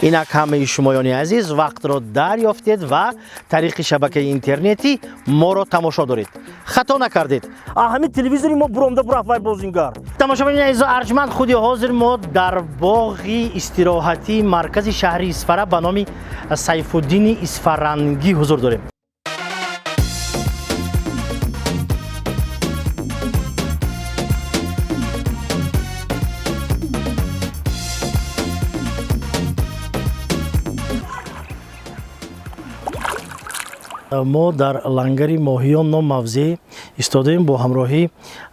Инак, ҳамаи шумоёни азиз вақтро дарёфтед ва тариқи шабакаи интернетӣ моро тамошо доред. Хато накардед. Ҳамин телевизори мо буромда бурафт вай бозингар. Тамошобинони азизу арҷманд, худи ҳозир мо дар боғи истироҳатии маркази шаҳри Исфара ба номи Сайфуддини Исфарангӣ ҳузур дорем. Мо дар лангари моҳиён ном мавзеъ истодаем бо ҳамроҳии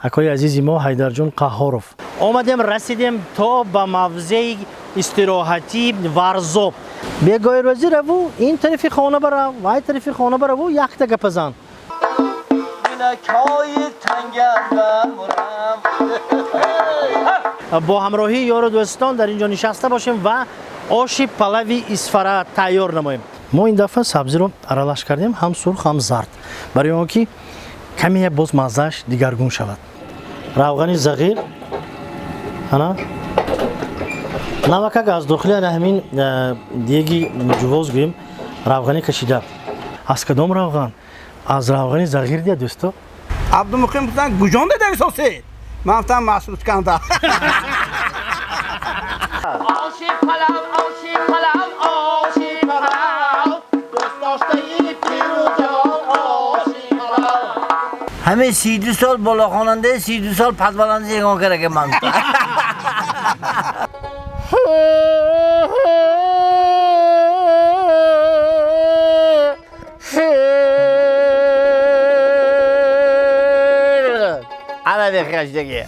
акои азизи мо Ҳайдарҷон Қаҳҳоров. Омадем, расидем то ба мавзеи истироҳатии Варзоб. Бегоҳи рӯзӣ раву, ин тарафи хона барав, вай тарафи хона бараву, якта гапа зан. Бо ҳамроҳии ёру дӯстон дар ин ҷо нишаста бошем ва оши палави Исфара тайёр намоем. Мо ин дафъа сабзиро аралаш кардем, ҳам сурх, ҳам зард, барои он ки каме боз маззааш дигаргун шавад. Равғани зағир, ана намакак аз дохили ана ҳамин деги ҷувоз гӯем равғани кашида. Аз кадом равған? Аз равғани зағир дия, дӯсто. Абдумуқим гуфтан, гуҷон дедем сосед? Ман гуфтам, маршрутканда. Оши палав, оши палав, оши палав, дӯстдоштаи пиру ҷавон, оши палав. Ҳамин 32 сол болохонандаи, 32 сол падваландаи ягон карага ман. Ана бехашдаги.